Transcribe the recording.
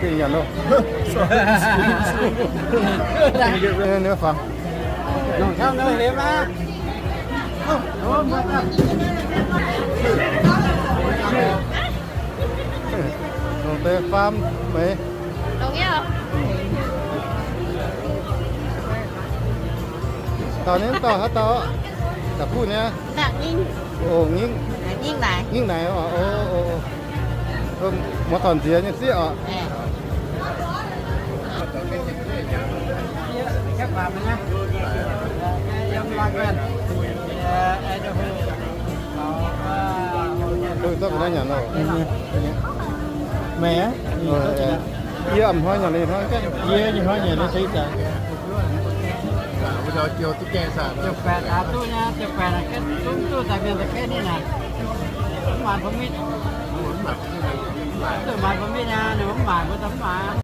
Ninh nyanc loh. Ninh fangx. Longc deix faam meix. Dauh nyei, dauh haaix dauh? Da'kuv nyei. Ongh, ngingv naaic oc. Muoz-doic nziex nyei sieqv oc. Meih aqv? Yie a'hnoi nyanc, hnoi nyanc, hnoi nyanc. Ziouc baeqc taux duqv nyei, ziouc baeqc naaic, duqv duqv daaih mienh daaih gaeqv ninh naaic, mv maanc permit. Duqv maanc permit nyei, ninh mv maanc mbuo daaih mv maanc.